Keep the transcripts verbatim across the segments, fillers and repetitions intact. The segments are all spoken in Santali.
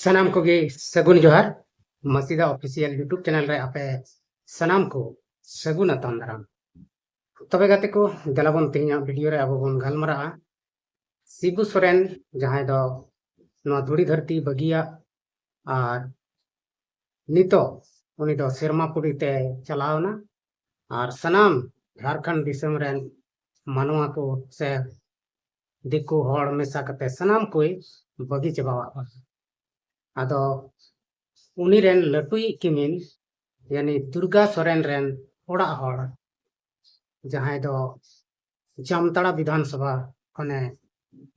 ᱥᱟᱱᱟᱢ ᱠᱚᱜᱮ ᱥᱟᱹᱜᱩᱱ ᱡᱚᱦᱟᱨ᱾ ᱢᱟᱥᱤᱫᱟ ᱚᱯᱷᱤᱥᱤᱭᱟᱞ YouTube ᱪᱮᱱᱮᱞ ᱨᱮ ᱟᱯᱮ ᱥᱟᱱᱟᱢ ᱠᱚ ᱥᱟᱹᱜᱩᱱ ᱟᱛᱟᱝ ᱫᱟᱨᱟᱢ᱾ ᱛᱚᱵᱮ ᱜᱟᱛᱮ ᱠᱚ, ᱫᱮᱞᱟ ᱵᱚᱱ ᱛᱮᱦᱮᱧᱟᱜ ᱵᱷᱤᱰᱤᱭᱳ ᱨᱮ ᱟᱵᱚ ᱵᱚᱱ ᱜᱟᱞᱢᱟᱨᱟᱜᱼᱟ ᱥᱤᱵᱩ ᱥᱚᱨᱮᱱ, ᱡᱟᱦᱟᱸᱭ ᱫᱚ ᱱᱚᱣᱟ ᱫᱷᱩᱲᱤ ᱫᱷᱟᱹᱨᱛᱤ ᱵᱟᱹᱜᱤᱭᱟᱜ ᱟᱨ ᱱᱤᱛᱚᱜ ᱩᱱᱤ ᱫᱚ ᱥᱮᱨᱢᱟ ᱯᱩᱨᱤ ᱛᱮ ᱪᱟᱞᱟᱣ ᱮᱱᱟ᱾ ᱟᱨ ᱥᱟᱱᱟᱢ ᱡᱷᱟᱲᱠᱷᱚᱸᱰ ᱫᱤᱥᱚᱢ ᱨᱮᱱ ᱢᱟᱱᱣᱟ ᱠᱚ ᱥᱮ ᱫᱤᱠᱩ ᱦᱚᱲ ᱢᱮᱥᱟ ᱠᱟᱛᱮ ᱥᱟᱱᱟᱢ ᱠᱚᱭ ᱵᱟᱹᱜᱤ ᱪᱟᱵᱟᱣᱟᱜ ᱠᱚᱣᱟ᱾ ᱟᱫᱚ ᱩᱱᱤ ᱨᱮᱱ ᱞᱟᱹᱴᱩᱭᱤᱡ ᱠᱤᱢᱤᱱ, ᱭᱟᱱᱤ ᱫᱩᱨᱜᱟ ᱥᱚᱨᱮᱱ ᱨᱮᱱ ᱚᱲᱟᱜ ᱦᱚᱲ, ᱡᱟᱦᱟᱸᱭ ᱫᱚ ᱡᱟᱢᱛᱟᱲᱟ ᱵᱤᱫᱷᱟᱱ ᱥᱚᱵᱷᱟ ᱠᱷᱚᱱᱮ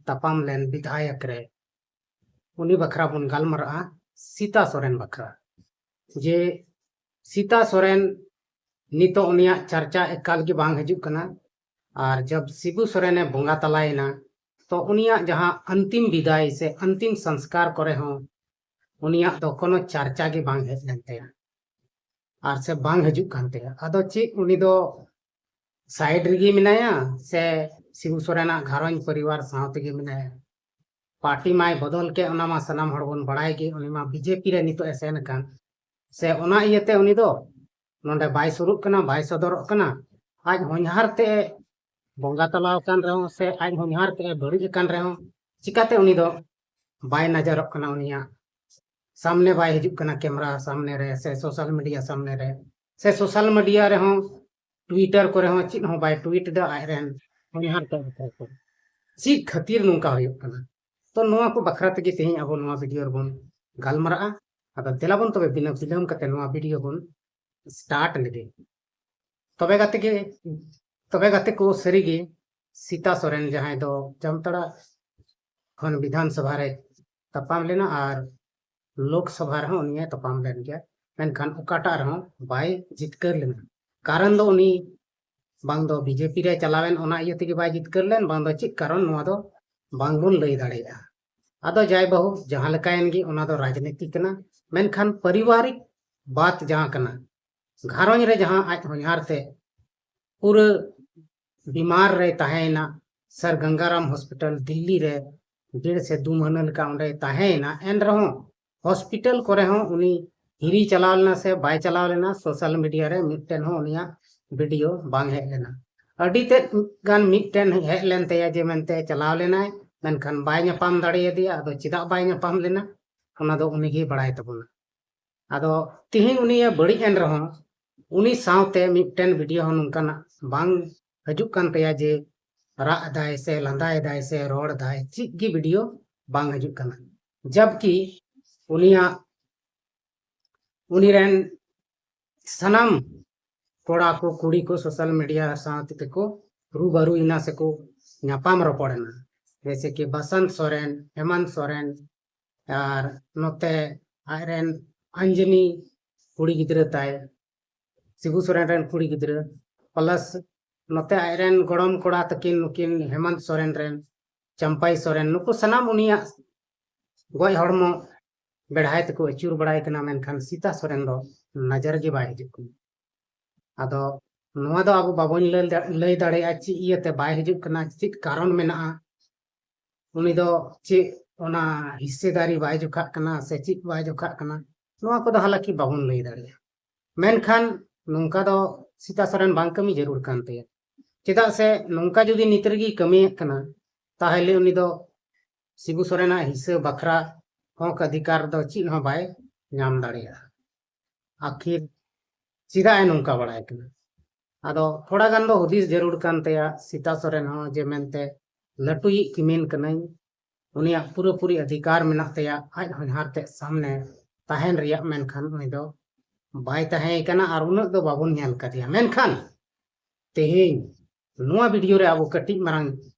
ᱛᱟᱯᱟᱢ ᱞᱮᱱ ᱵᱤᱫᱷᱟᱭᱚᱠ ᱨᱮ, ᱩᱱᱤ ᱵᱟᱠᱷᱨᱟ ᱵᱚᱱ ᱜᱟᱞᱢᱟᱨᱟᱜᱼᱟ, ᱥᱤᱛᱟ ᱥᱚᱨᱮᱱ ᱵᱟᱠᱷᱨᱟ᱾ ᱡᱮ ᱥᱤᱛᱟ ᱥᱚᱨᱮᱱ ᱱᱤᱛᱚᱜ ᱩᱱᱤᱭᱟᱜ ᱪᱟᱨᱪᱟ ᱮᱠᱟᱞ ᱜᱮ ᱵᱟᱝ ᱦᱤᱡᱩᱜ ᱠᱟᱱᱟ᱾ ᱟᱨ ᱡᱟᱵ ᱥᱤᱵᱩ ᱥᱚᱨᱮᱱᱮ ᱵᱚᱸᱜᱟ ᱛᱟᱞᱟᱭᱮᱱᱟ, ᱛᱚ ᱩᱱᱤᱭᱟᱜ ᱡᱟᱦᱟᱸ ᱚᱱᱛᱤᱢ ᱵᱤᱫᱟᱭ ᱥᱮ ᱚᱱᱛᱤᱢ ᱥᱚᱝᱥᱠᱟᱨ ᱠᱚᱨᱮ ᱦᱚᱸ ᱩᱱᱤᱭᱟᱜ ᱫᱚ ᱠᱳᱱᱳ ᱪᱟᱨᱪᱟ ᱜᱮ ᱵᱟᱝ ᱦᱮᱡ ᱞᱮᱱ ᱛᱟᱭᱟ ᱟᱨ ᱥᱮ ᱵᱟᱝ ᱦᱤᱡᱩᱜ ᱠᱟᱱ ᱛᱟᱭᱟ᱾ ᱟᱫᱚ ᱪᱮᱫ ᱩᱱᱤ ᱫᱚ ᱥᱟᱭᱤᱰ ᱨᱮᱜᱮ ᱢᱮᱱᱟᱭᱟ ᱥᱮ ᱥᱤᱵᱩ ᱥᱚᱨᱮᱱᱟᱜ ᱜᱷᱟᱨᱚᱸᱡᱽ ᱯᱚᱨᱤᱵᱟᱨ ᱥᱟᱶ ᱛᱮᱜᱮ ᱢᱮᱱᱟᱭᱟ? ᱯᱟᱨᱴᱤ ᱢᱟᱭ ᱵᱚᱫᱚᱞ ᱠᱮᱫ, ᱚᱱᱟ ᱢᱟ ᱥᱟᱱᱟᱢ ᱦᱚᱲ ᱵᱚᱱ ᱵᱟᱲᱟᱭ ᱜᱮ, ᱩᱱᱤ ᱢᱟ ᱵᱤᱡᱮᱯᱤ ᱨᱮ ᱱᱤᱛᱚᱜ ᱮ ᱥᱮᱱ ᱟᱠᱟᱱ᱾ ᱥᱮ ᱚᱱᱟ ᱤᱭᱟᱹᱛᱮ ᱩᱱᱤ ᱫᱚ ᱱᱚᱰᱮ ᱵᱟᱭ ᱥᱩᱨᱩᱜ ᱠᱟᱱᱟ, ᱵᱟᱭ ᱥᱚᱫᱚᱨᱚᱜ ᱠᱟᱱᱟ? ᱟᱡ ᱦᱚᱧᱦᱟᱨ ᱛᱮ ᱵᱚᱸᱜᱟ ᱛᱟᱞᱟ ᱟᱠᱟᱱ ᱨᱮᱦᱚᱸ ᱥᱮ ᱟᱡ ᱦᱚᱧᱦᱟᱨ ᱛᱮ ᱵᱟᱹᱲᱤᱡ ᱟᱠᱟᱱ ᱨᱮᱦᱚᱸ, ᱪᱤᱠᱟᱛᱮ ᱩᱱᱤ ᱫᱚ ᱵᱟᱭ ᱱᱟᱡᱟᱨᱚᱜ ᱠᱟᱱᱟ? ᱩᱱᱤᱭᱟᱜ ᱥᱟᱢᱱᱮ ᱵᱟᱭ ᱦᱤᱡᱩᱜ ᱠᱟᱱᱟ, ᱠᱮᱢᱨᱟ ᱥᱟᱢᱱᱮ ᱨᱮ ᱥᱮ ᱥᱳᱥᱟᱞ ᱢᱤᱰᱤᱭᱟ ᱥᱟᱢᱱᱮ ᱨᱮ ᱥᱮ ᱥᱳᱥᱟᱞ ᱢᱤᱰᱤᱭᱟ ᱨᱮᱦᱚᱸ, ᱴᱩᱭᱤᱴᱟᱨ ᱠᱚᱨᱮ ᱦᱚᱸ ᱪᱮᱫ ᱦᱚᱸ ᱵᱟᱭ ᱴᱩᱭᱤᱴ ᱮᱫᱟ ᱟᱡ ᱨᱮᱱ ᱦᱚᱧᱦᱟᱨ ᱛᱮ ᱵᱟᱠᱷᱨᱟ ᱠᱚ᱾ ᱪᱮᱫ ᱠᱷᱟᱹᱛᱤᱨ ᱱᱚᱝᱠᱟ ᱦᱩᱭᱩᱜ ᱠᱟᱱᱟ? ᱛᱚ ᱱᱚᱣᱟ ᱠᱚ ᱵᱟᱠᱷᱨᱟ ᱛᱮᱜᱮ ᱛᱮᱦᱮᱧ ᱟᱵᱚ ᱱᱚᱣᱟ ᱵᱷᱤᱰᱤᱭᱳ ᱨᱮᱵᱚᱱ ᱜᱟᱞᱢᱟᱨᱟᱜᱼᱟ᱾ ᱟᱫᱚ ᱫᱮᱞᱟ ᱵᱚᱱ ᱛᱚᱵᱮ ᱵᱤᱱᱟᱹ ᱵᱤᱞᱚᱢ ᱠᱟᱛᱮ ᱱᱚᱣᱟ ᱵᱷᱤᱰᱤᱭᱳ ᱵᱚᱱ ᱥᱴᱟᱨᱴ ᱞᱮᱜᱮ᱾ ᱛᱚᱵᱮ ᱜᱟᱛᱮ ᱜᱮ, ᱛᱚᱵᱮ ᱜᱟᱛᱮ ᱠᱚ, ᱥᱟᱹᱨᱤᱜᱮ ᱥᱤᱛᱟ ᱥᱚᱨᱮᱱ, ᱡᱟᱦᱟᱸᱭ ᱫᱚ ᱡᱟᱢᱛᱟᱲᱟ ᱠᱷᱚᱱ ᱵᱤᱫᱷᱟᱱ ᱥᱚᱵᱷᱟ ᱨᱮ ᱛᱟᱯᱟᱢ ᱞᱮᱱᱟ ᱟᱨ ᱞᱳᱠ ᱥᱚᱵᱷᱟ ᱨᱮᱦᱚᱸ ᱩᱱᱤᱭᱮ ᱛᱟᱯᱟᱢ ᱞᱮᱱ ᱜᱮᱭᱟ, ᱢᱮᱱᱠᱷᱟᱱ ᱚᱠᱟᱴᱟᱜ ᱨᱮᱦᱚᱸ ᱵᱟᱭ ᱡᱤᱛᱠᱟᱹᱨ ᱞᱮᱱᱟ᱾ ᱠᱟᱨᱚᱱ ᱫᱚ ᱩᱱᱤ ᱵᱟᱝ ᱫᱚ ᱵᱤᱡᱮᱯᱤ ᱨᱮ ᱪᱟᱞᱟᱣᱮᱱ, ᱚᱱᱟ ᱤᱭᱟᱹ ᱛᱮᱜᱮ ᱵᱟᱭ ᱡᱤᱛᱠᱟᱹᱨ ᱞᱮᱱ, ᱵᱟᱝ ᱫᱚ ᱪᱮᱫ ᱠᱟᱨᱚᱱ, ᱱᱚᱣᱟ ᱫᱚ ᱵᱟᱝᱵᱚᱱ ᱞᱟᱹᱭ ᱫᱟᱲᱮᱭᱟᱜᱼᱟ᱾ ᱟᱫᱚ ᱡᱟᱭ ᱵᱟᱹᱦᱩ, ᱡᱟᱦᱟᱸ ᱞᱮᱠᱟᱭᱮᱱ ᱜᱮ, ᱚᱱᱟ ᱫᱚ ᱨᱟᱡᱽᱱᱤᱛᱤ ᱠᱟᱱᱟ᱾ ᱢᱮᱱᱠᱷᱟᱱ ᱯᱟᱨᱤᱵᱟᱨᱤᱠ ᱵᱟᱛ ᱡᱟᱦᱟᱸ ᱠᱟᱱᱟ, ᱜᱷᱟᱨᱚᱸᱡᱽ ᱨᱮ ᱡᱟᱦᱟᱸ ᱟᱡ ᱦᱚᱧᱦᱟᱨ ᱛᱮ ᱯᱩᱨᱟᱹ ᱵᱤᱢᱟᱨ ᱨᱮ ᱛᱟᱦᱮᱸᱭᱮᱱᱟ, ᱥᱟᱨ ᱜᱟᱝᱜᱟᱨᱟᱢ ᱦᱚᱥᱯᱤᱴᱟᱞ ᱫᱤᱞᱞᱤ ᱨᱮ ᱰᱮᱲ ᱥᱮ ᱫᱩ ᱢᱟᱹᱦᱱᱟᱹ ᱞᱮᱠᱟ ᱚᱸᱰᱮ ᱛᱟᱦᱮᱸᱭᱮᱱᱟ, ᱮᱱ ᱨᱮᱦᱚᱸ ᱦᱚᱥᱯᱤᱴᱟᱞ ᱠᱚᱨᱮ ᱦᱚᱸ ᱩᱱᱤ ᱦᱤᱨᱤ ᱪᱟᱞᱟᱣ ᱞᱮᱱᱟ ᱥᱮ ᱵᱟᱭ ᱪᱟᱞᱟᱣ ᱞᱮᱱᱟ, ᱥᱳᱥᱟᱞ ᱢᱤᱰᱤᱭᱟ ᱨᱮ ᱢᱤᱫᱴᱮᱱ ᱦᱚᱸ ᱩᱱᱤᱭᱟᱜ ᱵᱷᱤᱰᱤᱭᱳ ᱵᱟᱝ ᱦᱮᱡ ᱞᱮᱱᱟ᱾ ᱟᱹᱰᱤ ᱛᱮᱫ ᱜᱟᱱ ᱢᱤᱫᱴᱮᱱ ᱦᱮᱡ ᱞᱮᱱ ᱛᱟᱭᱟ ᱡᱮ ᱢᱮᱱᱛᱮ ᱪᱟᱞᱟᱣ ᱞᱮᱱᱟᱭ, ᱢᱮᱱᱠᱷᱟᱱ ᱵᱟᱭ ᱧᱟᱯᱟᱢ ᱫᱟᱲᱮᱭᱟᱫᱮᱭᱟ᱾ ᱟᱫᱚ ᱪᱮᱫᱟᱜ ᱵᱟᱭ ᱧᱟᱯᱟᱢ ᱞᱮᱱᱟ, ᱚᱱᱟ ᱫᱚ ᱩᱱᱤᱜᱮ ᱵᱟᱲᱟᱭ ᱛᱟᱵᱚᱱᱟ᱾ ᱟᱫᱚ ᱛᱤᱦᱤᱧ ᱩᱱᱤᱭᱮ ᱵᱟᱹᱲᱤᱡ ᱮᱱ ᱨᱮᱦᱚᱸ, ᱩᱱᱤ ᱥᱟᱶᱛᱮ ᱢᱤᱫᱴᱮᱱ ᱵᱷᱤᱰᱤᱭᱳ ᱦᱚᱸ ᱱᱚᱝᱠᱟᱱᱟᱜ ᱵᱟᱝ ᱦᱤᱡᱩᱜ ᱠᱟᱱ ᱛᱟᱭᱟ ᱡᱮ ᱨᱟᱜ ᱮᱫᱟᱭ ᱥᱮ ᱞᱟᱸᱫᱟᱭᱮᱫᱟᱭ ᱥᱮ ᱨᱚᱲ ᱮᱫᱟᱭ, ᱪᱮᱫ ᱜᱮ ᱵᱷᱤᱰᱤᱭᱳ ᱵᱟᱝ ᱦᱤᱡᱩᱜ ᱠᱟᱱᱟ᱾ ᱡᱟᱵᱠᱤ ᱩᱱᱤᱭᱟᱜ, ᱩᱱᱤ ᱨᱮᱱ ᱥᱟᱱᱟᱢ ᱠᱚᱲᱟ ᱠᱚ ᱠᱩᱲᱤ ᱠᱚ ᱥᱳᱥᱟᱞ ᱢᱤᱰᱤᱭᱟ ᱥᱟᱶ ᱛᱮᱠᱚ ᱨᱩᱵᱟᱨᱩᱭᱮᱱᱟ ᱥᱮᱠᱚ ᱧᱟᱯᱟᱢ ᱨᱚᱯᱚᱲᱮᱱᱟ, ᱡᱮᱭᱥᱮ ᱠᱤ ᱵᱟᱥᱟᱱᱛ ᱥᱚᱨᱮᱱ, ᱦᱮᱢᱟᱱᱛ ᱥᱚᱨᱮᱱ, ᱟᱨ ᱱᱚᱛᱮ ᱟᱡᱨᱮᱱ ᱟᱧᱡᱚᱱᱤ ᱠᱩᱲᱤ ᱜᱤᱫᱽᱨᱟᱹ ᱛᱟᱭ, ᱥᱤᱵᱩ ᱥᱚᱨᱮᱱ ᱨᱮᱱ ᱠᱩᱲᱤ ᱜᱤᱫᱽᱨᱟᱹ, ᱯᱞᱟᱥ ᱱᱚᱛᱮ ᱟᱡᱨᱮᱱ ᱜᱚᱲᱚᱢ ᱠᱚᱲᱟ ᱛᱟᱹᱠᱤᱱ, ᱱᱩᱠᱤᱱ ᱦᱮᱢᱟᱱᱛ ᱥᱚᱨᱮᱱ ᱨᱮᱱ, ᱪᱟᱢᱯᱟᱭ ᱥᱚᱨᱮᱱ, ᱱᱩᱠᱩ ᱥᱟᱱᱟᱢ ᱩᱱᱤᱭᱟᱜ ᱜᱚᱡ ᱦᱚᱲᱢᱚ ᱵᱮᱲᱦᱟᱭ ᱛᱮᱠᱚ ᱟᱹᱪᱩᱨ ᱵᱟᱲᱟᱭ ᱠᱟᱱᱟ, ᱢᱮᱱᱠᱷᱟᱱ ᱥᱤᱛᱟ ᱥᱚᱨᱮᱱ ᱫᱚ ᱱᱚᱡᱚᱨ ᱜᱮ ᱵᱟᱭ ᱦᱤᱡᱩᱜ ᱠᱟᱱᱟ᱾ ᱟᱫᱚ ᱱᱚᱣᱟ ᱫᱚ ᱟᱵᱚ ᱵᱟᱵᱚᱱ ᱞᱟᱹᱭ ᱫᱟ-, ᱞᱟᱹᱭ ᱫᱟᱲᱮᱭᱟᱜᱼᱟ ᱪᱮᱫ ᱤᱭᱟᱹᱛᱮ ᱵᱟᱭ ᱦᱤᱡᱩᱜ ᱠᱟᱱᱟ, ᱪᱮᱫ ᱠᱟᱨᱚᱱ ᱢᱮᱱᱟᱜᱼᱟ, ᱩᱱᱤ ᱫᱚ ᱪᱮᱫ ᱚᱱᱟ ᱦᱤᱥᱥᱮᱫᱟᱨᱤ ᱵᱟᱭ ᱡᱚᱠᱷᱟᱜ ᱠᱟᱱᱟ ᱥᱮ ᱪᱮᱫ ᱵᱟᱭ ᱡᱚᱠᱷᱟᱜ ᱠᱟᱱᱟ, ᱱᱚᱣᱟ ᱠᱚᱫᱚ ᱦᱟᱞᱟᱠᱤ ᱵᱟᱵᱚᱱ ᱞᱟᱹᱭ ᱫᱟᱲᱮᱭᱟᱜᱼᱟ᱾ ᱢᱮᱱᱠᱷᱟᱱ ᱱᱚᱝᱠᱟ ᱫᱚ ᱥᱤᱛᱟ ᱥᱚᱨᱮᱱ ᱵᱟᱝ ᱠᱟᱹᱢᱤ ᱡᱟᱹᱨᱩᱲ ᱠᱟᱱ ᱛᱟᱭᱟ᱾ ᱪᱮᱫᱟᱜ ᱥᱮ ᱱᱚᱝᱠᱟ ᱡᱩᱫᱤ ᱱᱤᱛ ᱨᱮᱜᱮ ᱠᱟᱹᱢᱤᱭᱮᱫ ᱠᱟᱱᱟ, ᱛᱟᱦᱚᱞᱮ ᱩᱱᱤ ᱫᱚ ᱥᱤᱵᱩ ᱥᱚᱨᱮᱱᱟᱜ ᱦᱤᱥᱟᱹ ᱵᱟᱠᱷᱨᱟ ᱦᱚᱠ ᱚᱫᱷᱤᱠᱟᱨ ᱫᱚ ᱪᱮᱫ ᱦᱚᱸ ᱵᱟᱭ ᱧᱟᱢ ᱫᱟᱲᱮᱭᱟᱜᱼᱟ᱾ ᱟᱹᱠᱷᱤᱨ ᱪᱮᱫᱟᱜ ᱮ ᱱᱚᱝᱠᱟ ᱵᱟᱲᱟᱭ ᱠᱟᱱᱟ? ᱟᱫᱚ ᱛᱷᱚᱲᱟ ᱜᱟᱱ ᱫᱚ ᱦᱩᱫᱤᱥ ᱡᱟᱹᱨᱩᱲ ᱠᱟᱱ ᱛᱟᱭᱟ ᱥᱤᱛᱟ ᱥᱚᱨᱮᱱ ᱦᱚᱸ, ᱡᱮ ᱢᱮᱱᱛᱮ ᱞᱟᱹᱴᱩᱭᱤᱡ ᱠᱤᱢᱤᱱ ᱠᱟᱹᱱᱟᱹᱧ, ᱩᱱᱤᱭᱟᱜ ᱯᱩᱨᱟᱹᱯᱩᱨᱤ ᱚᱫᱷᱤᱠᱟᱨ ᱢᱮᱱᱟᱜ ᱛᱟᱭᱟ ᱟᱡ ᱦᱚᱧᱦᱟᱨ ᱛᱮᱫ ᱥᱟᱢᱱᱮ ᱛᱟᱦᱮᱱ ᱨᱮᱭᱟᱜ, ᱢᱮᱱᱠᱷᱟᱱ ᱩᱱᱤ ᱫᱚ ᱵᱟᱭ ᱛᱟᱦᱮᱸ ᱠᱟᱱᱟ ᱟᱨ ᱩᱱᱟᱹᱜ ᱫᱚ ᱵᱟᱵᱚᱱ ᱧᱮᱞ ᱠᱟᱫᱮᱭᱟ᱾ ᱢᱮᱱᱠᱷᱟᱱ ᱛᱮᱦᱮᱧ ᱱᱚᱣᱟ ᱵᱷᱤᱰᱤᱭᱳ ᱨᱮ ᱟᱵᱚ ᱠᱟᱹᱴᱤᱡ ᱢᱟᱨᱟᱝ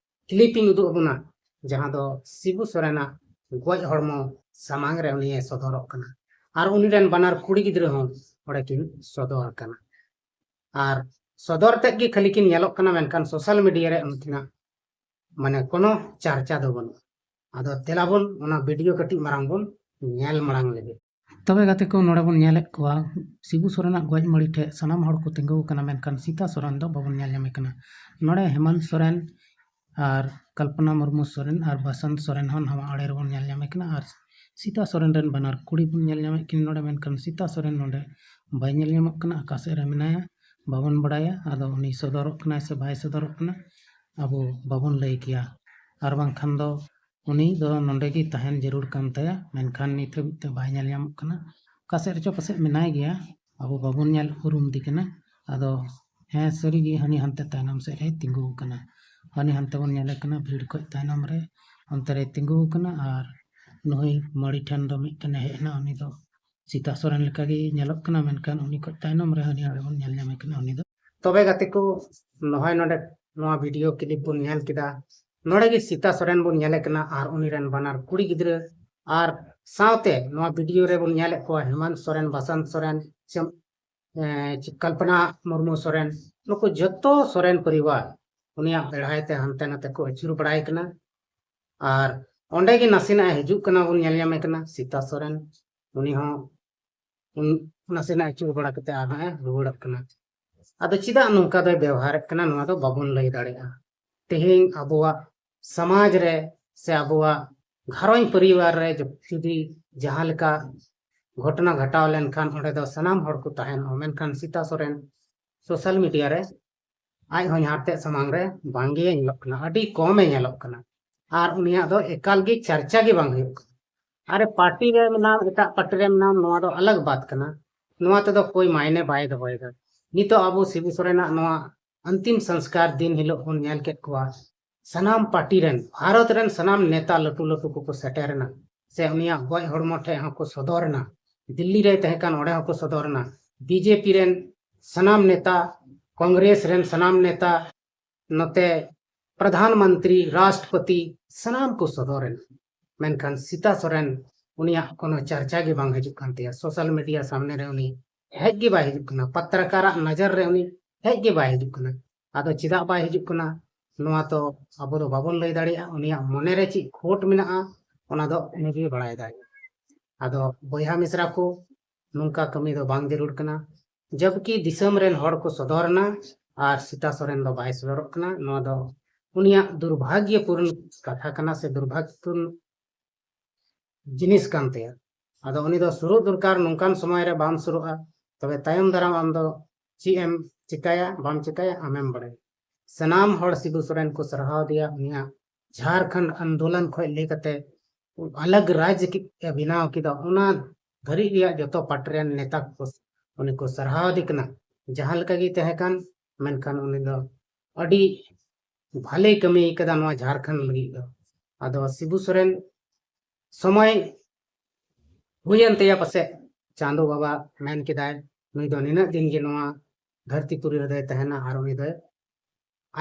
ᱠᱞᱤᱯ ᱤᱧ ᱩᱫᱩᱜ ᱟᱵᱚᱱᱟ, ᱡᱟᱦᱟᱸ ᱫᱚ ᱥᱤᱵᱩ ᱥᱚᱨᱮᱱᱟᱜ ᱜᱚᱡ ᱦᱚᱲᱢᱚ ᱥᱟᱢᱟᱝ ᱨᱮ ᱩᱱᱤᱭᱮ ᱥᱚᱫᱚᱨᱚᱜ ᱠᱟᱱᱟ ᱟᱨ ᱩᱱᱤ ᱨᱮᱱ ᱵᱟᱱᱟᱨ ᱠᱩᱲᱤ ᱜᱤᱫᱽᱨᱟᱹ ᱦᱚᱸ ᱚᱸᱰᱮ ᱠᱤᱱ ᱥᱚᱫᱚᱨ ᱠᱟᱱᱟ᱾ ᱟᱨ ᱥᱚᱫᱚᱨ ᱛᱮᱫ ᱜᱮ ᱠᱷᱟᱹᱞᱤ ᱠᱤᱱ ᱧᱮᱞᱚᱜ ᱠᱟᱱᱟ, ᱢᱮᱱᱠᱷᱟᱱ ᱥᱳᱥᱟᱞ ᱢᱤᱰᱤᱭᱟ ᱨᱮ ᱩᱱᱠᱤᱱᱟᱜ ᱢᱟᱱᱮ ᱠᱳᱱᱳ ᱪᱟᱨᱪᱟ ᱫᱚ ᱵᱟᱹᱱᱩᱜᱼᱟ᱾ ᱟᱫᱚ ᱛᱮᱞᱟ ᱵᱚᱱ ᱚᱱᱟ ᱵᱷᱤᱰᱤᱭᱳ ᱠᱟᱹᱴᱤᱡ ᱢᱟᱨᱟᱝ ᱵᱚᱱ ᱧᱮᱞ ᱢᱟᱲᱟᱝ ᱞᱮᱜᱮ᱾ ᱛᱚᱵᱮ ᱜᱟᱛᱮ ᱠᱚ, ᱱᱚᱰᱮ ᱵᱚᱱ ᱧᱮᱞᱮᱫ ᱠᱚᱣᱟ ᱥᱤᱵᱩ ᱥᱚᱨᱮᱱᱟᱜ ᱜᱚᱡ ᱢᱟᱹᱲᱤ ᱴᱷᱮᱡ ᱥᱟᱱᱟᱢ ᱦᱚᱲ ᱠᱚ ᱛᱤᱸᱜᱩ ᱟᱠᱟᱱᱟ, ᱢᱮᱱᱠᱷᱟᱱ ᱥᱤᱛᱟ ᱥᱚᱨᱮᱱ ᱫᱚ ᱵᱟᱵᱚᱱ ᱧᱮᱞ ᱧᱟᱢᱮ ᱠᱟᱱᱟ᱾ ᱱᱚᱰᱮ ᱦᱮᱢᱟᱱᱛ ᱥᱚᱨᱮᱱ ᱟᱨ ᱠᱚᱞᱯᱚᱱᱟ ᱢᱩᱨᱢᱩ ᱥᱚᱨᱮᱱ ᱟᱨ ᱵᱟᱥᱚᱱᱛ ᱥᱚᱨᱮᱱ ᱦᱚᱸ ᱱᱟᱣᱟ ᱟᱲᱮ ᱨᱮᱵᱚᱱ ᱧᱮᱞ ᱧᱟᱢᱮ ᱠᱟᱱᱟ᱾ ᱟᱨ ᱥᱤᱛᱟ ᱥᱚᱨᱮᱱ ᱨᱮᱱ ᱵᱟᱱᱟᱨ ᱠᱩᱲᱤ ᱵᱚᱱ ᱧᱮᱞ ᱧᱟᱢᱮᱫ ᱠᱤᱱ ᱱᱚᱰᱮ, ᱢᱮᱱᱠᱷᱟᱱ ᱥᱤᱛᱟ ᱥᱚᱨᱮᱱ ᱱᱚᱰᱮ ᱵᱟᱭ ᱧᱮᱞ ᱧᱟᱢᱚᱜ ᱠᱟᱱᱟ, ᱚᱠᱟ ᱥᱮᱫ ᱨᱮ ᱢᱮᱱᱟᱭᱟ ᱵᱟᱵᱚᱱ ᱵᱟᱲᱟᱭᱟ᱾ ᱟᱫᱚ ᱩᱱᱤ ᱥᱚᱫᱚᱨᱚᱜ ᱠᱟᱱᱟᱭ ᱥᱮ ᱵᱟᱭ ᱥᱚᱫᱚᱨᱚᱜ ᱠᱟᱱᱟ, ᱟᱵᱚ ᱵᱟᱵᱚᱱ ᱞᱟᱹᱭ ᱠᱮᱭᱟ᱾ ᱟᱨ ᱵᱟᱝᱠᱷᱟᱱ ᱫᱚ ᱩᱱᱤ ᱫᱚ ᱱᱚᱰᱮ ᱜᱮ ᱛᱟᱦᱮᱱ ᱡᱟᱹᱨᱩᱲ ᱠᱟᱱ ᱛᱟᱭᱟ, ᱢᱮᱱᱠᱷᱟᱱ ᱱᱤᱛ ᱦᱟᱹᱵᱤᱡ ᱛᱮ ᱵᱟᱭ ᱧᱮᱞ ᱧᱟᱢᱚᱜ ᱠᱟᱱᱟ᱾ ᱚᱠᱟ ᱥᱮᱫ ᱨᱮᱪᱚ ᱯᱟᱥᱮᱡ ᱢᱮᱱᱟᱭ ᱜᱮᱭᱟ, ᱟᱵᱚ ᱵᱟᱵᱚᱱ ᱧᱮᱞ ᱩᱨᱩᱢ ᱫᱮ ᱠᱟᱱᱟ᱾ ᱟᱫᱚ ᱦᱮᱸ, ᱥᱟᱹᱨᱤᱜᱮ ᱦᱟᱹᱱᱤ ᱦᱟᱱᱛᱮ ᱛᱟᱭᱱᱚᱢ ᱥᱮᱫ ᱨᱮᱭ ᱛᱤᱸᱜᱩ ᱟᱠᱟᱱᱟ᱾ ᱦᱟᱹᱱᱤ ᱦᱟᱱᱛᱮ ᱵᱚᱱ ᱧᱮᱞᱮ ᱠᱟᱱᱟ, ᱵᱷᱤᱲ ᱠᱷᱚᱡ ᱛᱟᱭᱱᱚᱢ ᱨᱮ ᱚᱱᱛᱮ ᱨᱮᱭ ᱛᱤᱸᱜᱩ ᱟᱠᱟᱱᱟ᱾ ᱟᱨ ᱱᱩᱭ ᱢᱟᱹᱲᱤ ᱴᱷᱮᱱ ᱫᱚ ᱢᱤᱫᱴᱮᱱᱮ ᱦᱮᱡ ᱮᱱᱟ, ᱩᱱᱤ ᱫᱚ ᱥᱤᱛᱟ ᱥᱚᱨᱮᱱ ᱞᱮᱠᱟᱜᱮ ᱧᱮᱞᱚᱜ ᱠᱟᱱᱟ, ᱢᱮᱱᱠᱷᱟᱱ ᱩᱱᱤ ᱠᱷᱚᱡ ᱛᱟᱭᱱᱚᱢ ᱨᱮ ᱦᱟᱹᱱᱤ ᱦᱟᱸᱰᱮ ᱵᱚᱱ ᱧᱮᱞ ᱧᱟᱢᱮ ᱠᱟᱱᱟ, ᱩᱱᱤ ᱫᱚ᱾ ᱛᱚᱵᱮ ᱜᱟᱛᱮ ᱠᱚ, ᱱᱚᱜᱼᱚᱭ ᱱᱚᱰᱮ ᱱᱚᱣᱟ ᱵᱷᱤᱰᱤᱭᱳ ᱠᱞᱤᱯ ᱵᱚᱱ ᱧᱮᱞ ᱠᱮᱫᱟ, ᱱᱚᱰᱮ ᱜᱮ ᱥᱤᱛᱟ ᱥᱚᱨᱮᱱ ᱵᱚᱱ ᱧᱮᱞᱮ ᱠᱟᱱᱟ ᱟᱨ ᱩᱱᱤ ᱨᱮᱱ ᱵᱟᱱᱟᱨ ᱠᱩᱲᱤ ᱜᱤᱫᱽᱨᱟᱹ, ᱟᱨ ᱥᱟᱶᱛᱮ ᱱᱚᱣᱟ ᱵᱷᱤᱰᱤᱭᱳ ᱨᱮᱵᱚᱱ ᱧᱮᱞᱮᱫ ᱠᱚᱣᱟ ᱦᱮᱢᱟᱱᱛ ᱥᱚᱨᱮᱱ, ᱵᱟᱥᱚᱱᱛ ᱥᱚᱨᱮᱱ, ᱥᱮ, ᱮ, ᱠᱚᱞᱯᱚᱱᱟ ᱢᱩᱨᱢᱩ ᱥᱚᱨᱮᱱ, ᱱᱩᱠᱩ ᱡᱚᱛᱚ ᱥᱚᱨᱮᱱ ᱯᱚᱨᱤᱵᱟᱨ ᱩᱱᱤᱭᱟᱜ ᱵᱮᱲᱦᱟᱭ ᱛᱮ ᱦᱟᱱᱛᱮ ᱱᱟᱛᱮ ᱠᱚ ᱟᱹᱪᱩᱨ ᱵᱟᱲᱟᱭ ᱠᱟᱱᱟ᱾ ᱟᱨ ᱚᱸᱰᱮ ᱜᱮ ᱱᱟᱥᱮᱱᱟᱜ ᱮ ᱦᱤᱡᱩᱜ ᱠᱟᱱᱟ, ᱵᱚᱱ ᱧᱮᱞ ᱧᱟᱢᱮ ᱠᱟᱱᱟ ᱥᱤᱛᱟ ᱥᱚᱨᱮᱱ, ᱩᱱᱤ ᱦᱚᱸ ᱩᱱ-, ᱱᱟᱥᱮᱱᱟᱜ ᱟᱹᱪᱩᱨ ᱵᱟᱲᱟ ᱠᱟᱛᱮ ᱟᱨᱦᱚᱸ ᱮ ᱨᱩᱣᱟᱹᱲᱚᱜ ᱠᱟᱱᱟ᱾ ᱟᱫᱚ ᱪᱮᱫᱟᱜ ᱱᱚᱝᱠᱟ ᱫᱚᱭ ᱵᱮᱣᱦᱟᱨᱮᱫ ᱠᱟᱱᱟ, ᱱᱚᱣᱟ ᱫᱚ ᱵᱟᱵᱚᱱ ᱞᱟᱹᱭ ᱫᱟᱲᱮᱭᱟᱜᱼᱟ᱾ ᱛᱮᱦᱮᱧ ᱟᱵᱚᱣᱟᱜ ᱥᱚᱢᱟᱡᱽ ᱨᱮ ᱥᱮ ᱟᱵᱚᱣᱟᱜ ᱜᱷᱟᱨᱚᱸᱡᱽ ᱯᱚᱨᱤᱵᱟᱨ ᱨᱮ ᱡᱩᱫᱤ ᱡᱟᱦᱟᱸ ᱞᱮᱠᱟ ᱜᱷᱚᱴᱚᱱᱟ ᱜᱷᱚᱴᱟᱣ ᱞᱮᱱᱠᱷᱟᱱ ᱚᱸᱰᱮ ᱫᱚ ᱥᱟᱱᱟᱢ ᱦᱚᱲ ᱠᱚ ᱛᱟᱦᱮᱱᱚᱜᱼᱟ, ᱢᱮᱱᱠᱷᱟᱱ ᱥᱤᱛᱟ ᱥᱚᱨᱮᱱ ᱥᱳᱥᱟᱞ ᱢᱤᱰᱤᱭᱟ ᱨᱮ ᱟᱡ ᱦᱚᱸ ᱦᱚᱧᱦᱟᱨ ᱛᱮᱫ ᱥᱟᱢᱟᱝ ᱨᱮ ᱵᱟᱝᱜᱮ ᱧᱮᱞᱚᱜ ᱠᱟᱱᱟ, ᱟᱹᱰᱤ ᱠᱚᱢᱮ ᱧᱮᱞᱚᱜ ᱠᱟᱱᱟ᱾ ᱟᱨ ᱩᱱᱤᱭᱟᱜ ᱫᱚ ᱮᱠᱟᱞ ᱜᱮ ᱪᱟᱨᱪᱟ ᱜᱮ ᱵᱟᱝ ᱦᱩᱭᱩᱜ ᱠᱟᱱᱟ᱾ ᱟᱨᱮ ᱯᱟᱨᱴᱤ ᱨᱮ ᱢᱮᱱᱟᱢ, ᱮᱴᱟᱜ ᱯᱟᱨᱴᱤ ᱨᱮ ᱢᱮᱱᱟᱢ, ᱱᱚᱣᱟ ᱫᱚ ᱟᱞᱟᱜᱽ ᱵᱟᱛ ᱠᱟᱱᱟ, ᱱᱚᱣᱟ ᱛᱮᱫᱚ ᱠᱳᱭ ᱢᱟᱭᱱᱮ ᱵᱟᱭ ᱫᱚᱦᱚᱭᱮᱫᱟ᱾ ᱱᱤᱛᱚᱜ ᱟᱵᱚ ᱥᱤᱵᱩ ᱥᱚᱨᱮᱱᱟᱜ ᱱᱚᱣᱟ ᱟᱱᱛᱤᱢ ᱥᱚᱝᱥᱠᱟᱨ ᱫᱤᱱ ᱦᱤᱞᱳᱜ ᱵᱚᱱ ᱧᱮᱞ ᱠᱮᱫ ᱠᱚᱣᱟ, ᱥᱟᱱᱟᱢ ᱯᱟᱨᱴᱤ ᱨᱮᱱ, ᱵᱷᱟᱨᱚᱛ ᱨᱮᱱ ᱥᱟᱱᱟᱢ ᱱᱮᱛᱟ ᱞᱟᱹᱴᱩ ᱞᱟᱹᱴᱩ ᱠᱚᱠᱚ ᱥᱮᱴᱮᱨᱮᱱᱟ, ᱥᱮ ᱩᱱᱤᱭᱟᱜ ᱜᱚᱡ ᱦᱚᱲᱢᱚ ᱴᱷᱮᱡ ᱦᱚᱸᱠᱚ ᱥᱚᱫᱚᱨᱮᱱᱟ᱾ ᱫᱤᱞᱞᱤ ᱨᱮᱭ ᱛᱟᱦᱮᱸ ᱠᱟᱱ, ᱚᱸᱰᱮ ᱦᱚᱸᱠᱚ ᱥᱚᱫᱚᱨᱮᱱᱟ᱾ ᱵᱤᱡᱮᱯᱤ ᱨᱮᱱ ᱥᱟᱱᱟᱢ ᱱᱮᱛᱟ, ᱠᱚᱝᱜᱨᱮᱥ ᱨᱮᱱ ᱥᱟᱱᱟᱢ ᱱᱮᱛᱟ, ᱱᱚᱛᱮ ᱯᱨᱚᱫᱷᱟᱱ ᱢᱚᱱᱛᱨᱤ, ᱨᱟᱥᱴᱨᱚᱯᱚᱛᱤ, ᱥᱟᱱᱟᱢ ᱠᱚ ᱥᱚᱫᱚᱨᱮᱱᱟ᱾ ᱢᱮᱱᱠᱷᱟᱱ ᱥᱤᱛᱟ ᱥᱚᱨᱮᱱ, ᱩᱱᱤᱭᱟᱜ ᱠᱳᱱᱳ ᱪᱟᱨᱪᱟ ᱜᱮ ᱵᱟᱝ ᱦᱤᱡᱩᱜ ᱠᱟᱱ ᱛᱟᱭᱟ᱾ ᱥᱳᱥᱟᱞ ᱢᱤᱰᱤᱭᱟ ᱥᱟᱢᱱᱮ ᱨᱮ ᱩᱱᱤ ᱦᱮᱡ ᱜᱮ ᱵᱟᱭ ᱦᱤᱡᱩᱜ ᱠᱟᱱᱟ, ᱯᱟᱛᱨᱟᱠᱟᱨᱟᱜ ᱱᱚᱡᱚᱨ ᱨᱮ ᱩᱱᱤ ᱦᱮᱡ ᱜᱮ ᱵᱟᱭ ᱦᱤᱡᱩᱜ ᱠᱟᱱᱟ᱾ ᱟᱫᱚ ᱪᱮᱫᱟᱜ ᱵᱟᱭ ᱦᱤᱡᱩᱜ ᱠᱟᱱᱟ, ᱱᱚᱣᱟ ᱛᱚ ᱟᱵᱚ ᱫᱚ ᱵᱟᱵᱚᱱ ᱞᱟᱹᱭ ᱫᱟᱲᱮᱭᱟᱜᱼᱟ᱾ ᱩᱱᱤᱭᱟᱜ ᱢᱚᱱᱮ ᱨᱮ ᱪᱮᱫ ᱠᱷᱳᱴ ᱢᱮᱱᱟᱜᱼᱟ, ᱚᱱᱟ ᱫᱚ ᱩᱱᱤ ᱜᱮ ᱵᱟᱲᱟᱭ ᱫᱟᱲᱮᱭᱟᱜᱼᱟ᱾ ᱟᱫᱚ ᱵᱚᱭᱦᱟ ᱢᱤᱥᱨᱟ ᱠᱚ, ᱱᱚᱝᱠᱟ ᱠᱟᱹᱢᱤ ᱫᱚ ᱵᱟᱝ ᱡᱟᱹᱨᱩᱲ ᱠᱟᱱᱟ᱾ ᱡᱚᱵᱠᱤ ᱫᱤᱥᱚᱢ ᱨᱮᱱ ᱦᱚᱲ ᱠᱚ ᱥᱚᱫᱚᱨ ᱮᱱᱟ ᱟᱨ ᱥᱤᱛᱟ ᱥᱚᱨᱮᱱ ᱫᱚ ᱵᱟᱭ ᱥᱚᱫᱚᱨᱚᱜ ᱠᱟᱱᱟ, ᱱᱚᱣᱟ ᱫᱚ ᱩᱱᱤᱭᱟᱜ ᱫᱩᱨᱵᱷᱟᱜᱭᱚᱯᱩᱨᱱ ᱠᱟᱛᱷᱟ ᱠᱟᱱᱟ ᱥᱮ ᱫᱩᱨᱵᱷᱟᱜᱭᱚᱯᱩᱨᱱ ᱡᱤᱱᱤᱥ ᱠᱟᱱ ᱛᱟᱭᱟ᱾ ᱟᱫᱚ ᱩᱱᱤ ᱫᱚ ᱥᱩᱨᱩᱜ ᱫᱚᱨᱠᱟᱨ, ᱱᱚᱝᱠᱟᱱ ᱥᱚᱢᱚᱭ ᱨᱮ ᱵᱟᱢ ᱥᱩᱨᱩᱜᱼᱟ, ᱛᱚᱵᱮ ᱛᱟᱭᱚᱢ ᱫᱟᱨᱟᱢ ᱟᱢ ᱫᱚ ᱪᱮᱫ ᱮᱢ ᱪᱤᱠᱟᱹᱭᱟ ᱵᱟᱢ ᱪᱤᱠᱟᱹᱭᱟ ᱟᱢᱮᱢ ᱵᱟᱲᱟᱭᱟ᱾ ᱥᱟᱱᱟᱢ ᱦᱚᱲ ᱥᱤᱵᱩ ᱥᱚᱨᱮᱱ ᱠᱚ ᱥᱟᱨᱦᱟᱣ ᱫᱮᱭᱟ, ᱩᱱᱤᱭᱟᱜ ᱡᱷᱟᱨᱠᱷᱚᱸᱰ ᱟᱱᱫᱳᱞᱚᱱ ᱠᱷᱚᱱ ᱞᱟᱹᱭ ᱠᱟᱛᱮ ᱟᱞᱟᱜᱽ ᱨᱟᱡᱽ ᱠᱤ-, ᱮ ᱵᱮᱱᱟᱣ ᱠᱮᱫᱟ, ᱚᱱᱟ ᱫᱷᱟᱹᱨᱤᱡ ᱨᱮᱭᱟᱜ ᱡᱚᱛᱚ ᱯᱟᱨᱴᱤ ᱨᱮᱱ ᱱᱮᱛᱟ ᱠᱚ ᱩᱱᱤ ᱠᱚ ᱥᱟᱨᱦᱟᱣ ᱫᱮ ᱠᱟᱱᱟ᱾ ᱡᱟᱦᱟᱸ ᱞᱮᱠᱟ ᱜᱮ ᱛᱟᱦᱮᱸ ᱠᱟᱱ, ᱢᱮᱱᱠᱷᱟᱱ ᱩᱱᱤ ᱫᱚ ᱟᱹᱰᱤ ᱵᱷᱟᱞᱮ ᱠᱟᱹᱢᱤ ᱠᱟᱫᱟ ᱱᱚᱣᱟ ᱡᱷᱟᱨᱠᱷᱚᱸᱰ ᱞᱟᱹᱜᱤᱫ ᱫᱚ᱾ ᱟᱫᱚ ᱥᱤᱵᱩ ᱥᱚᱨᱮᱱ ᱥᱚᱢᱚᱭ ᱦᱩᱭᱮᱱ ᱛᱟᱭᱟ ᱯᱟᱥᱮᱡ, ᱪᱟᱸᱫᱳ ᱵᱟᱵᱟ ᱢᱮᱱ ᱠᱮᱫᱟᱭ ᱱᱩᱭ ᱫᱚ ᱱᱤᱱᱟᱹᱜ ᱫᱤᱱ ᱜᱮ ᱱᱚᱣᱟ ᱫᱷᱟᱹᱨᱛᱤ ᱯᱩᱨᱤ ᱨᱮᱫᱚᱭ ᱛᱟᱦᱮᱱᱟ ᱟᱨ ᱩᱱᱤ ᱫᱚ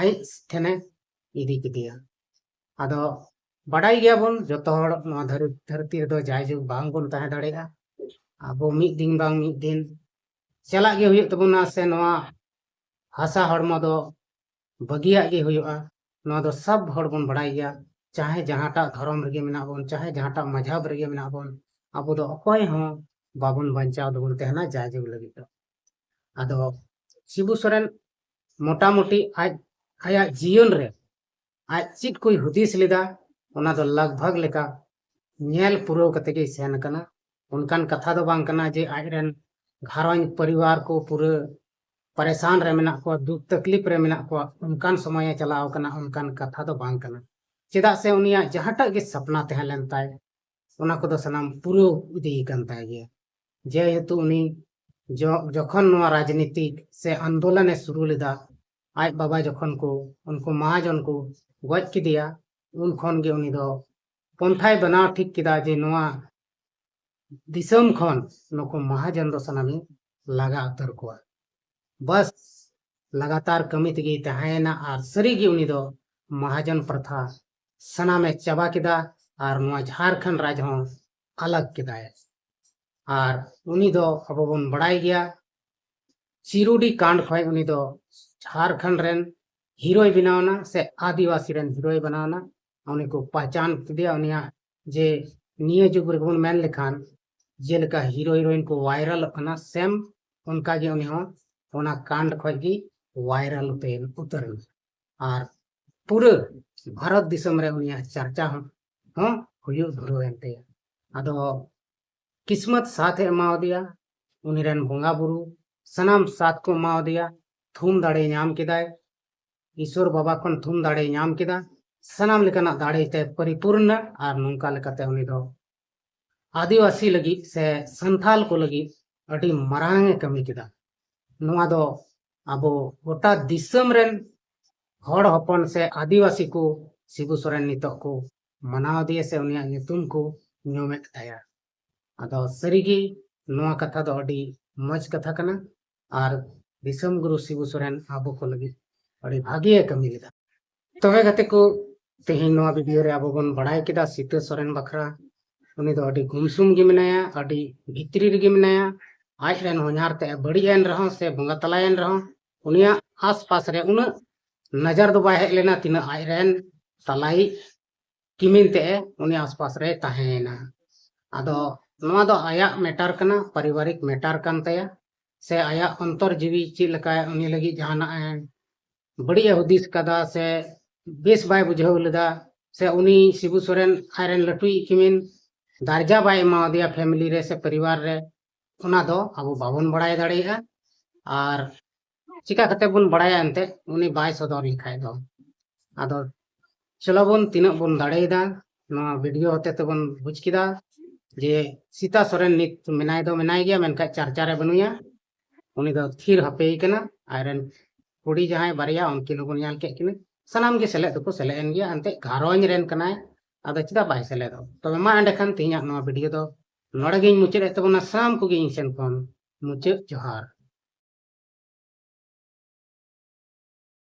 ᱟᱡ ᱴᱷᱮᱱᱮ ᱤᱫᱤ ᱠᱮᱫᱮᱭᱟ᱾ ᱟᱫᱚ ᱵᱟᱰᱟᱭ ᱜᱮᱭᱟᱵᱚᱱ ᱡᱚᱛᱚ ᱦᱚᱲ ᱱᱚᱣᱟ ᱫᱷᱟᱹᱨ-, ᱫᱷᱟᱹᱨᱛᱤ ᱨᱮᱫᱚ ᱡᱟᱭᱡᱩᱜᱽ ᱵᱟᱝᱵᱚᱱ ᱛᱟᱦᱮᱸ ᱫᱟᱲᱮᱭᱟᱜᱼᱟ᱾ ᱟᱵᱚ ᱢᱤᱫ ᱫᱤᱱ ᱵᱟᱝ ᱢᱤᱫ ᱫᱤᱱ ᱪᱟᱞᱟᱜ ᱜᱮ ᱦᱩᱭᱩᱜ ᱛᱟᱵᱚᱱᱟ, ᱥᱮ ᱱᱚᱣᱟ ᱦᱟᱥᱟ ᱦᱚᱲᱢᱚ ᱫᱚ ᱵᱟᱹᱜᱤᱭᱟᱜ ᱜᱮ ᱦᱩᱭᱩᱜᱼᱟ᱾ ᱱᱚᱣᱟ ᱫᱚ ᱥᱟᱵ ᱦᱚᱲ ᱵᱚᱱ ᱵᱟᱲᱟᱭ ᱜᱮᱭᱟ, ᱪᱟᱦᱮ ᱡᱟᱦᱟᱸᱴᱟᱜ ᱫᱷᱚᱨᱚᱢ ᱨᱮᱜᱮ ᱢᱮᱱᱟᱜ ᱵᱚᱱ, ᱪᱟᱦᱮ ᱡᱟᱦᱟᱸᱴᱟᱜ ᱢᱟᱡᱷᱟᱵ ᱨᱮᱜᱮ ᱢᱮᱱᱟᱜ ᱵᱚᱱ, ᱟᱵᱚ ᱫᱚ ᱚᱠᱚᱭ ᱦᱚᱸ ᱵᱟᱵᱚᱱ ᱵᱟᱧᱪᱟᱣ ᱫᱚᱵᱚᱱ ᱛᱟᱦᱮᱱᱟ ᱡᱟᱭᱡᱩᱜᱽ ᱞᱟᱹᱜᱤᱫ ᱫᱚ᱾ ᱟᱫᱚ ᱥᱤᱵᱩ ᱥᱚᱨᱮᱱ ᱢᱚᱴᱟᱢᱩᱴᱤ ᱟᱡ, ᱟᱭᱟᱜ ᱡᱤᱭᱚᱱ ᱨᱮ ᱟᱡ ᱪᱮᱫ ᱠᱚᱭ ᱦᱩᱫᱤᱥ ᱞᱮᱫᱟ, ᱚᱱᱟ ᱫᱚ ᱞᱟᱜᱽ ᱵᱷᱟᱜᱽ ᱞᱮᱠᱟ ᱧᱮᱞ ᱯᱩᱨᱟᱹᱣ ᱠᱟᱛᱮ ᱜᱮᱭ ᱥᱮᱱ ᱟᱠᱟᱱᱟ᱾ ᱚᱱᱠᱟᱱ ᱠᱟᱛᱷᱟ ᱫᱚ ᱵᱟᱝ ᱠᱟᱱᱟ ᱡᱮ ᱟᱡᱨᱮᱱ ᱜᱷᱟᱨᱚᱸᱡᱽ ᱯᱚᱨᱤᱵᱟᱨ ᱠᱚ ᱯᱩᱨᱟᱹ ᱯᱟᱨᱮᱥᱟᱱ ᱨᱮ ᱢᱮᱱᱟᱜ ᱠᱚᱣᱟ, ᱫᱩᱠ ᱛᱟᱠᱞᱤᱯ ᱨᱮ ᱢᱮᱱᱟᱜ ᱠᱚᱣᱟ, ᱚᱱᱠᱟᱱ ᱥᱚᱢᱚᱭᱮ ᱪᱟᱞᱟᱣ ᱠᱟᱱᱟ, ᱚᱱᱠᱟᱱ ᱠᱟᱛᱷᱟ ᱫᱚ ᱵᱟᱝ ᱠᱟᱱᱟ᱾ ᱪᱮᱫᱟᱜ ᱥᱮ ᱩᱱᱤᱭᱟᱜ ᱡᱟᱦᱟᱸᱴᱟᱜ ᱜᱮ ᱥᱟᱯᱱᱟ ᱛᱟᱦᱮᱸ ᱞᱮᱱ ᱛᱟᱭ, ᱚᱱᱟ ᱠᱚᱫᱚ ᱥᱟᱱᱟᱢ ᱯᱩᱨᱟᱹᱣ ᱤᱫᱤ ᱟᱠᱟᱱ ᱛᱟᱭ ᱜᱮᱭᱟ᱾ ᱡᱮᱦᱮᱛᱩ ᱩᱱᱤ ᱡᱚ-, ᱡᱚᱠᱷᱚᱱ ᱱᱚᱣᱟ ᱨᱟᱡᱽᱱᱤᱛᱤ ᱥᱮ ᱟᱱᱫᱳᱞᱚᱱ ᱮ ᱥᱩᱨᱩ ᱞᱮᱫᱟ, ᱟᱡ ᱵᱟᱵᱟ ᱡᱚᱠᱷᱚᱱ ᱠᱚ, ᱩᱱᱠᱩ ᱢᱟᱦᱟᱡᱚᱱ ᱠᱚ ᱜᱚᱡ ᱠᱮᱫᱮᱭᱟ, ᱩᱱ ᱠᱷᱚᱱ ᱜᱮ ᱩᱱᱤ ᱫᱚ ᱯᱚᱱᱛᱷᱟᱭ ᱵᱮᱱᱟᱣ ᱴᱷᱤᱠ ᱠᱮᱫᱟ ᱡᱮ ᱱᱚᱣᱟ ᱫᱤᱥᱚᱢ ᱠᱷᱚᱱ ᱱᱩᱠᱩ ᱢᱟᱦᱟᱡᱚᱱ ᱫᱚ ᱥᱟᱱᱟᱢᱤᱧ ᱞᱟᱜᱟ ᱩᱛᱟᱹᱨ ᱠᱚᱣᱟ᱾ ᱵᱟᱥ ᱞᱟᱜᱟᱛᱟᱨ ᱠᱟᱹᱢᱤ ᱛᱮᱜᱮᱭ ᱛᱟᱦᱮᱸᱭᱮᱱᱟ ᱟᱨ ᱥᱟᱹᱨᱤᱜᱮ ᱩᱱᱤ ᱫᱚ ᱢᱟᱦᱟᱡᱚᱱ ᱯᱨᱚᱛᱷᱟ ᱥᱟᱱᱟᱢᱮ ᱪᱟᱵᱟ ᱠᱮᱫᱟ ᱟᱨ ᱱᱚᱣᱟ ᱡᱷᱟᱨᱠᱷᱚᱸᱰ ᱨᱟᱡᱽ ᱦᱚᱸ ᱟᱞᱟᱜᱽ ᱠᱮᱫᱟᱭ᱾ ᱟᱨ ᱩᱱᱤ ᱫᱚ ᱟᱵᱚ ᱵᱚᱱ ᱵᱟᱲᱟᱭ ᱜᱮᱭᱟ, ᱪᱤᱨᱩᱰᱤ ᱠᱟᱱᱰ ᱠᱷᱚᱱ ᱩᱱᱤ ᱫᱚ ᱡᱷᱟᱨᱠᱷᱚᱸᱰ ᱨᱮᱱ ᱦᱤᱨᱳᱭ ᱵᱮᱱᱟᱣ ᱮᱱᱟ ᱥᱮ ᱟᱹᱫᱤᱵᱟᱹᱥᱤ ᱨᱮᱱ ᱦᱤᱨᱳᱭ ᱵᱮᱱᱟᱣ ᱮᱱᱟ᱾ ᱩᱱᱤ ᱠᱚ ᱯᱟᱦᱪᱟᱱ ᱠᱮᱫᱮᱭᱟ, ᱩᱱᱤᱭᱟᱜ ᱡᱮ ᱱᱤᱭᱟᱹ ᱡᱩᱜᱽ ᱨᱮᱵᱚᱱ ᱢᱮᱱ ᱞᱮᱠᱷᱟᱱ ᱡᱮᱞᱮᱠᱟ ᱦᱤᱨᱳ ᱦᱤᱨᱳᱭᱤᱱ ᱠᱚ ᱵᱷᱟᱭᱨᱟᱞᱚᱜ ᱠᱟᱱᱟ, ᱥᱮᱢ ᱚᱱᱠᱟ ᱜᱮ ᱩᱱᱤ ᱦᱚᱸ ᱚᱱᱟ ᱠᱟᱱᱰ ᱠᱷᱚᱱ ᱜᱮ ᱵᱷᱟᱭᱨᱟᱞ ᱩᱛᱟᱹᱨ, ᱩᱛᱟᱹᱨ ᱮᱱᱟ᱾ ᱟᱨ ᱯᱩᱨᱟᱹ ᱵᱷᱟᱨᱚᱛ ᱫᱤᱥᱚᱢ ᱨᱮ ᱩᱱᱤᱭᱟᱜ ᱪᱟᱨᱪᱟ ᱦᱚᱸ, ᱦᱚᱸ ᱦᱩᱭᱩᱜ ᱫᱷᱩᱨᱟᱹᱣ ᱮᱱ ᱛᱟᱭᱟ᱾ ᱟᱫᱚ ᱠᱤᱥᱢᱚᱛ ᱥᱟᱛᱷ ᱮ ᱮᱢᱟᱣᱟᱫᱮᱭᱟ, ᱩᱱᱤ ᱨᱮᱱ ᱵᱚᱸᱜᱟ ᱵᱩᱨᱩ ᱥᱟᱱᱟᱢ ᱥᱟᱛᱷ ᱠᱚ ᱮᱢᱟᱣᱟᱫᱮᱭᱟ, ᱛᱷᱩᱢ ᱫᱟᱲᱮ ᱧᱟᱢ ᱠᱮᱫᱟᱭ, ᱤᱥᱚᱨ ᱵᱟᱵᱟ ᱠᱷᱚᱱ ᱛᱷᱩᱢ ᱫᱟᱲᱮ ᱧᱟᱢ ᱠᱮᱫᱟ, ᱥᱟᱱᱟᱢ ᱞᱮᱠᱟᱱᱟᱜ ᱫᱟᱲᱮ ᱛᱮ ᱯᱚᱨᱤᱯᱩᱨᱱᱟ᱾ ᱟᱨ ᱱᱚᱝᱠᱟ ᱞᱮᱠᱟᱛᱮ ᱩᱱᱤ ᱫᱚ ᱟᱹᱫᱤᱵᱟᱹᱥᱤ ᱞᱟᱹᱜᱤᱫ ᱥᱮ ᱥᱟᱱᱛᱟᱞ ᱠᱚ ᱞᱟᱹᱜᱤᱫ ᱟᱹᱰᱤ ᱢᱟᱨᱟᱝ ᱮ ᱠᱟᱹᱢᱤ ᱠᱮᱫᱟ᱾ ᱱᱚᱣᱟ ᱫᱚ ᱟᱵᱚ ᱜᱚᱴᱟ ᱫᱤᱥᱚᱢ ᱨᱮᱱ ᱦᱚᱲ ᱦᱚᱯᱚᱱ ᱥᱮ ᱟᱹᱫᱤᱵᱟᱹᱥᱤ ᱠᱚ ᱥᱤᱵᱩ ᱥᱚᱨᱮᱱ ᱱᱤᱛᱚᱜ ᱠᱚ ᱢᱟᱱᱟᱣ ᱫᱤᱭᱟ ᱥᱮ ᱩᱱᱤᱭᱟᱜ ᱧᱩᱛᱩᱢ ᱠᱚ ᱧᱩᱢᱮᱫ ᱛᱟᱭᱟ᱾ ᱟᱫᱚ ᱥᱟᱹᱨᱤᱜᱮ ᱱᱚᱣᱟ ᱠᱟᱛᱷᱟ ᱫᱚ ᱟᱹᱰᱤ ᱢᱚᱡᱽ ᱠᱟᱛᱷᱟ ᱠᱟᱱᱟ᱾ ᱟᱨ ᱫᱤᱥᱚᱢ ᱜᱩᱨᱩ ᱥᱤᱵᱩ ᱥᱚᱨᱮᱱ ᱟᱵᱚ ᱠᱚ ᱞᱟᱹᱜᱤᱫ ᱟᱹᱰᱤ ᱵᱷᱟᱜᱮ ᱠᱟᱹᱢᱤ ᱞᱮᱫᱟ᱾ ᱛᱚᱵᱮ ᱜᱟᱛᱮ ᱠᱚ, ᱛᱮᱦᱮᱧ ᱱᱚᱣᱟ ᱵᱷᱤᱰᱤᱭᱳ ᱨᱮ ᱟᱵᱚ ᱵᱚᱱ ᱵᱟᱲᱟᱭ ᱠᱮᱫᱟ ᱥᱤᱛᱟᱹ ᱥᱚᱨᱮᱱ ᱵᱟᱠᱷᱨᱟ᱾ ᱩᱱᱤ ᱫᱚ ᱟᱹᱰᱤ ᱜᱩᱢᱥᱩᱢ ᱜᱮ ᱢᱮᱱᱟᱭᱟ, ᱟᱹᱰᱤ ᱵᱷᱤᱛᱨᱤ ᱨᱮᱜᱮ ᱢᱮᱱᱟᱭᱟ᱾ ᱟᱡ ᱨᱮᱱ ᱦᱚᱧᱦᱟᱨ ᱛᱮ ᱵᱟᱹᱲᱤᱡ ᱮᱱ ᱨᱮᱦᱚᱸ ᱥᱮ ᱵᱚᱸᱜᱟ ᱛᱟᱞᱟᱭᱮᱱ ᱨᱮᱦᱚᱸ, ᱩᱱᱤᱭᱟᱜ ᱟᱥᱯᱟᱥ ᱨᱮ ᱩᱱᱟᱹᱜ ᱱᱚᱡᱚᱨ ᱫᱚ ᱵᱟᱭ ᱦᱮᱡ ᱞᱮᱱᱟ, ᱛᱤᱱᱟᱹᱜ ᱟᱡ ᱨᱮᱱ ᱛᱟᱞᱟᱭᱤᱡ ᱠᱤᱢᱤᱱ ᱛᱮ ᱩᱱᱤ ᱟᱥᱯᱟᱥ ᱨᱮ ᱛᱟᱦᱮᱸᱭᱮᱱᱟ᱾ ᱟᱫᱚ ᱱᱚᱣᱟ ᱫᱚ ᱟᱭᱟᱜ ᱢᱮᱴᱟᱨ ᱠᱟᱱᱟ, ᱯᱟᱨᱤᱵᱟᱨᱤᱠ ᱢᱮᱴᱟᱨ ᱠᱟᱱ ᱛᱟᱭᱟ, ᱥᱮ ᱟᱭᱟᱜ ᱚᱱᱛᱚᱨ ᱡᱤᱣᱤ ᱪᱮᱫ ᱞᱮᱠᱟ ᱩᱱᱤ ᱞᱟᱹᱜᱤᱫ ᱡᱟᱦᱟᱱᱟᱜ ᱮ ᱵᱟᱹᱲᱤᱡ ᱮ ᱦᱩᱫᱤᱥ ᱠᱟᱫᱟ ᱥᱮ ᱵᱮᱥ ᱵᱟᱭ ᱵᱩᱡᱷᱟᱹᱣ ᱞᱮᱫᱟ, ᱥᱮ ᱩᱱᱤ ᱥᱤᱵᱩ ᱥᱚᱨᱮᱱ ᱟᱡᱨᱮᱱ ᱞᱟᱹᱴᱩᱭᱤᱡ ᱠᱤᱢᱤᱱ ᱫᱟᱨᱡᱟ ᱵᱟᱭ ᱮᱢᱟᱣᱟᱫᱮᱭᱟ ᱯᱷᱮᱢᱤᱞᱤ ᱨᱮ ᱥᱮ ᱯᱚᱨᱤᱵᱟᱨ ᱨᱮ, ᱚᱱᱟ ᱫᱚ ᱟᱵᱚ ᱵᱟᱵᱚᱱ ᱵᱟᱲᱟᱭ ᱫᱟᱲᱮᱭᱟᱜᱼᱟ᱾ ᱟᱨ ᱪᱤᱠᱟ ᱠᱟᱛᱮ ᱵᱚᱱ ᱵᱟᱲᱟᱭᱟ ᱮᱱᱛᱮᱫ ᱩᱱᱤ ᱵᱟᱭ ᱥᱚᱫᱚᱨ ᱞᱮᱠᱷᱟᱡ ᱫᱚ? ᱟᱫᱚ ᱪᱚᱞᱚ ᱵᱚᱱ ᱛᱤᱱᱟᱹᱜ ᱵᱚᱱ ᱫᱟᱲᱮᱭᱟᱫᱟ, ᱱᱚᱣᱟ ᱵᱷᱤᱰᱤᱭᱳ ᱦᱚᱛᱮ ᱛᱮᱵᱚᱱ ᱵᱩᱡᱽ ᱠᱮᱫᱟ ᱡᱮ ᱥᱤᱛᱟ ᱥᱚᱨᱮᱱ ᱱᱤᱛ ᱢᱮᱱᱟᱭ ᱫᱚ ᱢᱮᱱᱟᱭ ᱜᱮᱭᱟ, ᱢᱮᱱᱠᱷᱟᱱ ᱪᱟᱨᱪᱟ ᱨᱮ ᱵᱟᱹᱱᱩᱭᱟ᱾ ᱩᱱᱤ ᱫᱚ ᱛᱷᱤᱨ ᱦᱟᱯᱮᱭ ᱠᱟᱱᱟ᱾ ᱟᱡᱨᱮᱱ ᱠᱩᱲᱤ ᱡᱟᱦᱟᱸᱭ ᱵᱟᱨᱭᱟ, ᱩᱱᱠᱤᱱ ᱦᱚᱸᱵᱚᱱ ᱧᱮᱞ ᱠᱮᱫ ᱠᱤᱱᱟ, ᱥᱟᱱᱟᱢ ᱜᱮ ᱥᱮᱞᱮᱫ ᱫᱚᱠᱚ ᱥᱮᱞᱮᱫ ᱮᱱ ᱜᱮᱭᱟ, ᱮᱱᱛᱮᱫ ᱜᱷᱟᱨᱚᱸᱡᱽ ᱨᱮᱱ ᱠᱟᱱᱟᱭ, ᱟᱫᱚ ᱪᱮᱫᱟᱜ ᱵᱟᱭ ᱥᱮᱞᱮᱫᱚᱜ? ᱛᱚᱵᱮ ᱢᱟ ᱮᱸᱰᱮᱠᱷᱟᱱ ᱛᱮᱦᱮᱧᱟᱜ ᱱᱚᱣᱟ ᱵᱷᱤᱰᱤᱭᱳ ᱫᱚ ᱱᱚᱰᱮ ᱜᱤᱧ ᱢᱩᱪᱟᱹᱫ ᱮᱫ ᱛᱟᱵᱚᱱᱟ᱾ ᱥᱟᱱᱟᱢ ᱠᱚᱜᱮ ᱤᱧ ᱥᱮᱱ ᱠᱷᱚᱱ ᱢᱩᱪᱟᱹᱫ ᱡᱚᱦᱟᱨ᱾